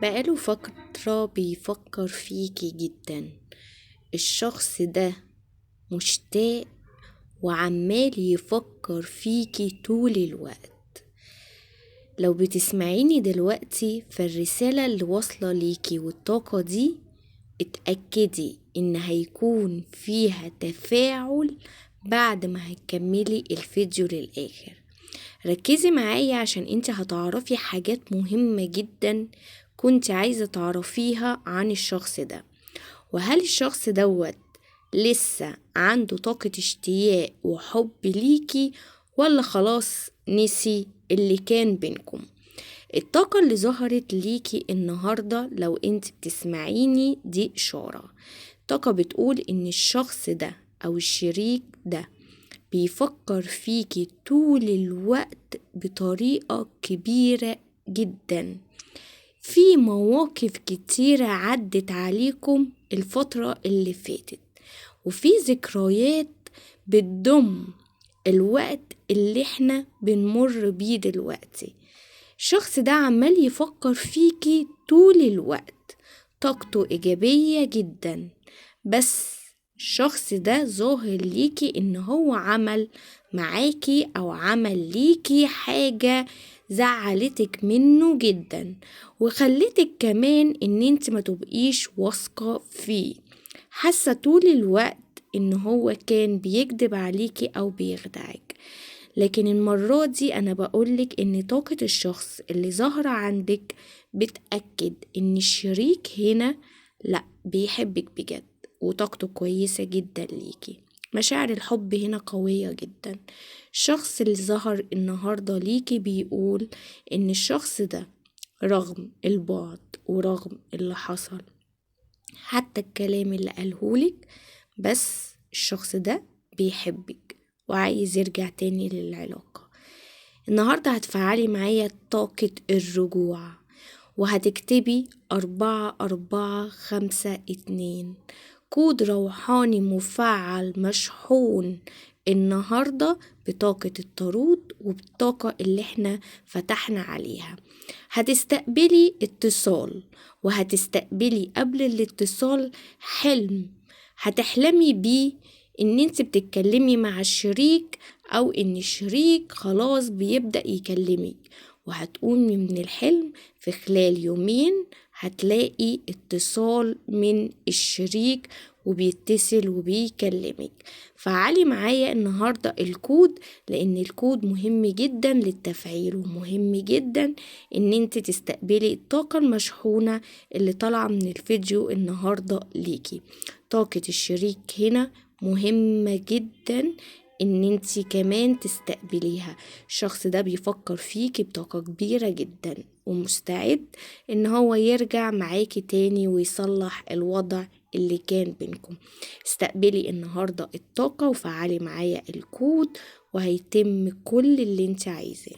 بقاله فترة بيفكر فيكي جدا. الشخص ده مشتاق وعمال يفكر فيكي طول الوقت. لو بتسمعيني دلوقتي فالرسالة اللي واصلة ليكي والطاقة دي اتأكدي ان هيكون فيها تفاعل بعد ما هتكملي الفيديو للآخر. ركزي معايا عشان انت هتعرفي حاجات مهمة جدا كنت عايزة تعرفيها عن الشخص ده، وهل الشخص دوت لسه عنده طاقة اشتياق وحب ليكي ولا خلاص نسي اللي كان بينكم. الطاقة اللي ظهرت ليكي النهاردة لو انت بتسمعيني دي إشارة، طاقة بتقول ان الشخص ده او الشريك ده بيفكر فيكي طول الوقت بطريقة كبيرة جدا. في مواقف كتيرة عدت عليكم الفترة اللي فاتت، وفي ذكريات بتضم الوقت اللي احنا بنمر بيه دلوقتي. الشخص ده عمال يفكر فيكي طول الوقت، طاقته إيجابية جدا، بس الشخص ده ظاهر ليكي ان هو عمل معاكي او عمل ليكي حاجة زعلتك منه جدا، وخلتك كمان ان انت ما تبقيش واثقة فيه، حاسة طول الوقت ان هو كان بيكذب عليكي او بيخدعك. لكن المرة دي انا بقولك ان طاقة الشخص اللي ظاهرة عندك بتأكد ان الشريك هنا لا بيحبك بجد، وطاقته كويسة جدا ليكي، مشاعر الحب هنا قوية جدا. الشخص اللي ظهر النهاردة ليكي بيقول ان الشخص ده رغم البعد ورغم اللي حصل حتى الكلام اللي قالهولك، بس الشخص ده بيحبك وعايز يرجع تاني للعلاقة. النهاردة هتفعلي معايا طاقة الرجوع، وهتكتبي 4 4 5 2، كود روحاني مفعل مشحون النهاردة بطاقة الطارود وبالطاقة اللي احنا فتحنا عليها. هتستقبلي اتصال، وهتستقبلي قبل الاتصال حلم هتحلمي بيه ان انت بتتكلمي مع الشريك، او ان الشريك خلاص بيبدأ يكلمك، وهتقومي من الحلم في خلال يومين هتلاقي اتصال من الشريك وبيتصل وبيكلمك. فعلي معايا النهاردة الكود، لان الكود مهم جدا للتفعيل، ومهم جدا ان انت تستقبلي الطاقة المشحونة اللي طالعة من الفيديو النهاردة ليكي. طاقة الشريك هنا مهمة جدا ان انت كمان تستقبليها. الشخص ده بيفكر فيكي بطاقة كبيرة جدا، ومستعد ان هو يرجع معاكي تاني ويصلح الوضع اللي كان بينكم. استقبلي النهاردة الطاقة وفعلي معايا الكود، وهيتم كل اللي انت عايزاه.